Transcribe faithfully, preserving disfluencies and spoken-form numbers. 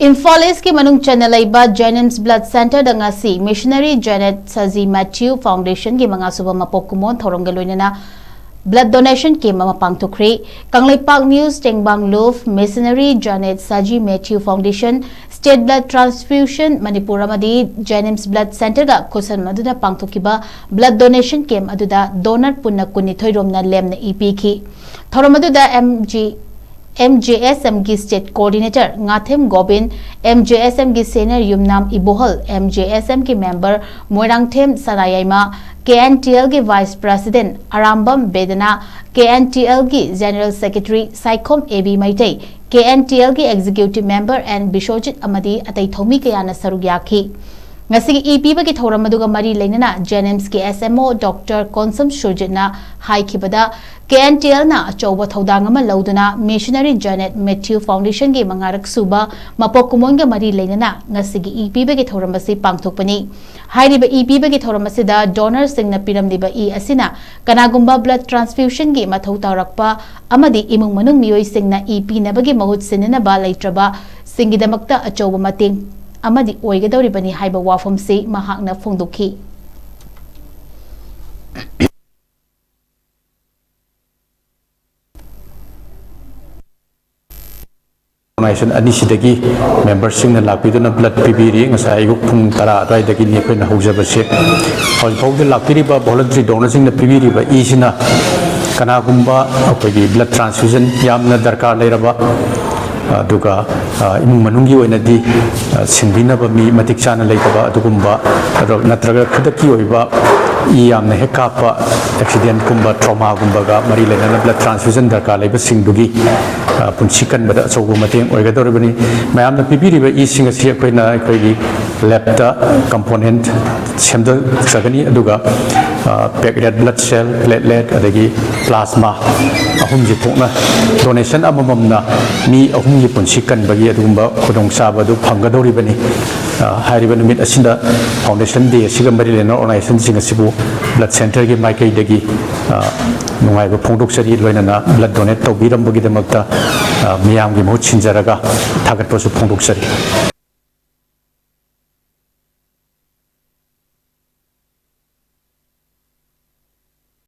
ꯏꯝꯐꯥꯜ ꯏꯁꯀꯤ ꯃꯅꯨꯡ ꯆꯟꯅ ꯂꯩꯕ ꯖꯦꯅꯤꯝꯁ ꯕ꯭ꯂꯗ ꯁꯦꯟꯇꯔꯗ ꯉꯁꯤ ꯃꯤꯁꯅꯔꯤ ꯖꯦꯅꯦꯠ ꯁꯖꯤ ꯃꯦꯊ꯭ꯌꯨ ꯐꯥꯎꯟꯗꯦꯁꯟꯒꯤ ꯃꯉꯥꯁꯨꯕ ꯃꯄꯣꯛ ꯀꯨꯝꯑꯣꯟ ꯊꯧꯔꯝꯒ ꯂꯣꯏꯅꯅ ꯕ꯭ꯂꯗ ꯗꯣꯅꯦꯁꯟ ꯀꯦꯝ ꯑꯃ ꯄꯥꯡꯊꯣꯛꯈ꯭ꯔꯦ꯫ ꯀꯪꯂꯩꯄꯥꯛ ꯅ꯭ꯌꯨꯁ, ꯇꯦꯡꯕꯥꯡ ꯂꯨꯞ, missionary Janet Saji Mathew foundation, state blood transfusion Manipur ꯑꯃꯗꯤ ꯖꯦꯅꯤꯝꯁ ꯕ꯭ꯂꯗ ꯁꯦꯟꯇꯔꯒ ꯈꯨꯠꯁꯝꯅꯗꯨꯅ ꯄꯥꯡꯊꯣꯛꯈꯤꯕ ꯕ꯭ꯂꯗ ꯗꯣꯅꯦꯁꯟ ꯀꯦꯝ ꯑꯗꯨꯗ ꯗꯣꯅꯔ ꯄꯨꯟꯅ ꯀꯨꯟꯅꯤꯊꯣꯏ ꯔꯣꯝꯅ ꯂꯦꯝꯅ ꯏ ꯄꯤꯈꯤ꯫ ꯊꯧꯔꯝ ꯑꯗꯨꯗ M G M J S ꯑꯦꯝꯒꯤ state coordinator Ngathem Gobin, M J S ꯑꯦꯝꯒꯤ senior Yumnam Ibohal, M J S ꯑꯦꯝꯒꯤ member Moirangthem Sanayaima, K N T ꯑꯦꯜꯒꯤ vice president Arambam Bedana, K N T ꯑꯦꯜꯒꯤ general secretary Saikhom A B Meitei, K N T ꯑꯦꯜꯒꯤ executive member N Biswajit ꯑꯃꯗꯤ ꯑꯇꯩ ꯊꯧꯃꯤ ꯀꯌꯥꯅ ꯁꯔꯨꯛ ꯌꯥꯈꯤ꯫ ꯉꯁꯤꯒꯤ ꯏ ꯄꯤꯕꯒꯤ ꯊꯧꯔꯝ ꯑꯗꯨꯒ ꯃꯔꯤ ꯂꯩꯅꯅ ꯖꯦꯅꯤꯝꯁꯀꯤ S M O doctor Konsam ꯁꯨꯔꯖꯤꯠꯅ ꯍꯥꯏꯈꯤꯕꯗ, ꯀꯦ ꯑꯦꯟ ꯇꯤ ꯑꯦꯜꯅ ꯑꯆꯧꯕ ꯊꯧꯗꯥꯡ ꯑꯃ ꯂꯧꯗꯨꯅ ꯃꯤꯁꯅꯔꯤ ꯖꯦꯅꯦꯠ ꯃꯦꯊ꯭ꯌꯨ ꯐꯥꯎꯟꯗꯦꯁꯟꯒꯤ ꯃꯉꯥꯔꯛ ꯁꯨꯕ ꯃꯄꯣꯛ ꯀꯨꯝꯑꯣꯟꯒ ꯃꯔꯤ ꯂꯩꯅꯅ ꯉꯁꯤꯒꯤ ꯏ ꯄꯤꯕꯒꯤ ꯊꯧꯔꯝ ꯑꯁꯤ ꯄꯥꯡꯊꯣꯛꯄꯅꯤ꯫ ꯍꯥꯏꯔꯤꯕ ꯏ ꯄꯤꯕꯒꯤ ꯊꯧꯔꯝ ꯑꯁꯤꯗ ꯗꯣꯅꯔꯁꯤꯡꯅ ꯄꯤꯔꯝꯂꯤꯕ ꯏ ꯑꯁꯤꯅ ꯀꯅꯥꯒꯨꯝꯕ ꯕ꯭ꯂꯗ ꯇ꯭ꯔꯥꯟꯁꯐ꯭ꯌꯨꯁꯟꯒꯤ ꯃꯊꯧ ꯇꯥꯔꯛꯄ ꯑꯃꯗꯤ ꯏꯃꯨꯡ ꯃꯅꯨꯡ ꯃꯤꯑꯣꯏꯁꯤꯡꯅ ꯏ ꯄꯤꯅꯕꯒꯤ ꯃꯍꯨꯠ ꯁꯤꯟꯅꯅꯕ ꯂꯩꯇ꯭ꯔꯕꯁꯤꯡꯒꯤꯗꯃꯛꯇ ꯑꯆꯧꯕ ꯃꯇꯦꯡ ꯑꯃꯗꯤ ꯑꯣꯏꯒꯗꯧꯔꯤꯕꯅꯤ ꯍꯥꯏꯕ ꯋꯥꯐꯝꯁꯤ ꯃꯍꯥꯛꯅ ꯐꯣꯡꯗꯣꯛꯈꯤ꯫ ꯑꯣꯔꯒꯅꯥꯏꯖꯦꯁꯟ ꯑꯅꯤꯁꯤꯗꯒꯤ ꯃꯦꯝꯕꯔꯁꯤꯡꯅ ꯂꯥꯛꯄꯤꯗꯨꯅ ꯕ꯭ꯂꯗ ꯄꯤꯕꯤꯔꯤ꯫ ꯉꯁꯥꯏ ꯑꯌꯨꯛ ꯄꯨꯡ ꯇꯔꯥ ꯑꯗꯨꯋꯥꯏꯗꯒꯤꯅꯤ ꯑꯩꯈꯣꯏꯅ ꯍꯧꯖꯕꯁꯦ꯫ ꯍꯧꯖꯤꯛ ꯐꯥꯎꯕꯗ ꯂꯥꯛꯄꯤꯔꯤꯕ ꯚꯣꯂꯟꯇꯔꯤ ꯗꯣꯅꯔꯁꯤꯡꯅ ꯄꯤꯕꯤꯔꯤꯕ ꯏꯁꯤꯅ ꯀꯅꯥꯒꯨꯝꯕ ꯑꯩꯈꯣꯏꯒꯤ ꯕ꯭ꯂꯗ ꯇ꯭ꯔꯥꯟꯁꯐ꯭ꯌꯨꯖꯟ ꯌꯥꯝꯅ ꯗꯔꯀꯥꯔ ꯂꯩꯔꯕ, ꯑꯗꯨꯒ, ꯑ, ꯏꯃꯨꯡ ꯃꯅꯨꯡꯒꯤ ꯑꯣꯏꯅꯗꯤ, ꯑ, ꯁꯤꯟꯕꯤꯅꯕ ꯃꯤ ꯃꯇꯤꯛ ꯆꯥꯅ ꯂꯩꯇꯕ ꯑꯗꯨꯒꯨꯝꯕ, ꯑꯗꯣ ꯅꯠꯇ꯭ꯔꯒ ꯈꯨꯗꯛꯀꯤ ꯑꯣꯏꯕ ꯏ ꯌꯥꯝꯅ ꯍꯦꯛ ꯀꯥꯞꯄ ꯑꯦꯛꯁꯤꯗꯦꯟꯠꯀꯨꯝꯕ, ꯇ꯭ꯔꯣꯃꯥꯒꯨꯝꯕꯒ ꯃꯔꯤ ꯂꯩꯅꯅ ꯕ꯭ꯂꯗ ꯇ꯭ꯔꯥꯟꯁꯐ꯭ꯌꯨꯖꯟ ꯗꯔꯀꯥꯔ ꯂꯩꯕꯁꯤꯡꯗꯨꯒꯤ, ꯑ, ꯄꯨꯟꯁꯤ ꯀꯟꯕꯗ ꯑꯆꯧꯕ ꯃꯇꯦꯡ ꯑꯣꯏꯒꯗꯧꯔꯤꯕꯅꯤ꯫ ꯃꯌꯥꯝꯅ ꯄꯤꯕꯤꯔꯤꯕ ꯏꯁꯤꯡ ꯑꯁꯤ ꯑꯩꯈꯣꯏꯅ ꯑꯩꯈꯣꯏꯒꯤ ꯂꯦꯕꯇ ꯀꯝꯄꯣꯅꯦꯟꯠ ꯁꯦꯝꯖꯒꯅꯤ, ꯑꯗꯨꯒ, ꯑ, ꯄꯦꯛ ꯔꯦꯗ ꯕ꯭ꯂꯗ ꯁꯦꯜ, ꯄ꯭ꯂꯦꯠꯂꯦꯠ, ꯑꯗꯒꯤ ꯄ꯭ꯂꯥꯁꯃꯥ ꯑꯍꯨꯝꯁꯤ ꯊꯣꯛꯅ ꯗꯣꯅꯦꯁꯟ ꯑꯃꯃꯝꯅ ꯃꯤ ꯑꯍꯨꯝꯒꯤ ꯄꯨꯟꯁꯤ ꯀꯟꯕꯒꯤ ꯑꯗꯨꯒꯨꯝꯕ ꯈꯨꯗꯣꯡꯆꯥꯕ ꯑꯗꯨ ꯐꯪꯒꯗꯧꯔꯤꯕꯅꯤ꯫ ꯍꯥꯏꯔꯤꯕ ꯅꯨꯃꯤꯠ ꯑꯁꯤꯗ Foundation Day ꯑꯁꯤꯒ ꯃꯔꯤ ꯂꯩꯅꯕ organization ꯁꯤꯡ ꯑꯁꯤꯕꯨ blood centre ꯒꯤ ꯃꯥꯏꯀꯩꯗꯒꯤ ꯅꯨꯡꯉꯥꯏꯕ ꯐꯣꯡꯗꯣꯛꯆꯔꯤ꯫ ꯂꯣꯏꯅꯅ blood donate ꯇꯧꯕꯤꯔꯝꯕꯒꯤꯗꯃꯛꯇ ꯃꯤꯌꯥꯝꯒꯤ ꯃꯍꯨꯠ ꯁꯤꯟꯖꯔꯒ ꯊꯥꯒꯠꯄꯁꯨ ꯐꯣꯡꯗꯣꯛꯆꯔꯤ꯫